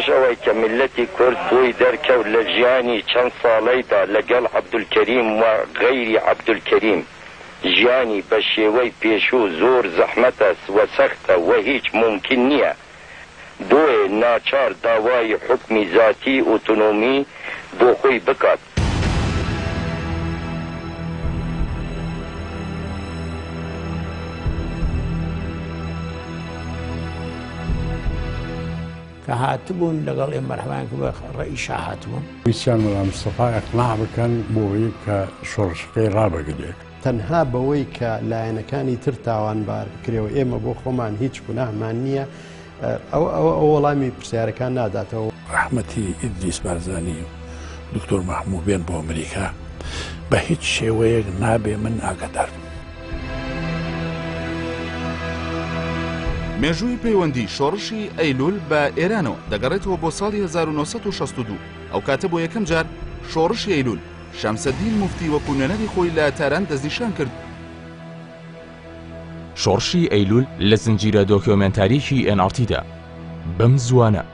پاش ئەوەی کە میللەتی کورد بۆی دەرکەوت لە ژیانی چەند ساڵەیدا لە گەڵ عەبدولکەریم و غەیری عەبدولکەریم ژیانی بە شێوەی پێشوو زۆر زەحمەتە و سەختە و هیچ مومکین نییە بۆیە ناچار داوای حوکمی زاتی ئۆتۆنۆمی بۆ خۆی بکات. کە هاتبوون لەگەڵ ئێمە مەرحەبایان کرد بە ڕەئی شا هاتبوون. ویستیان مەلا مستەفا ئیقناع بکەن بۆ ئەوەی کە شۆڕشەکەی ڕابگرێ. تەنها بەوەی کە لایەنەکانی تر تاوانبار بکرێ و ئێمە بۆ خۆمان هیچ گوناهمان نییە، ئەوە ئەوە ئەو وەڵامی پرسیارەکان ناداتەوە. ڕەحمەتی ئیدریس بارزانی و دکتۆر مەحموو بێن بۆ ئەمریکا بە هیچ شێوەیەک نابێ من ئاگادار بم. مێژووی پەیوەندی شۆڕشی ئەیلول بە ئێرانەوە دەگەڕێتەوە بۆ ساڵی 1962، ئەو کاتە بۆ یەکەم جار شۆڕشی ئەیلول شەمسەدین موفتی وەکو نوێنەری خۆی لە تاران دەستنیشان کرد. شۆڕشی ئەیلول لە زنجیرە دۆکیۆمێنتاریی ئێن ئاڕ تیدا بەم زووانە.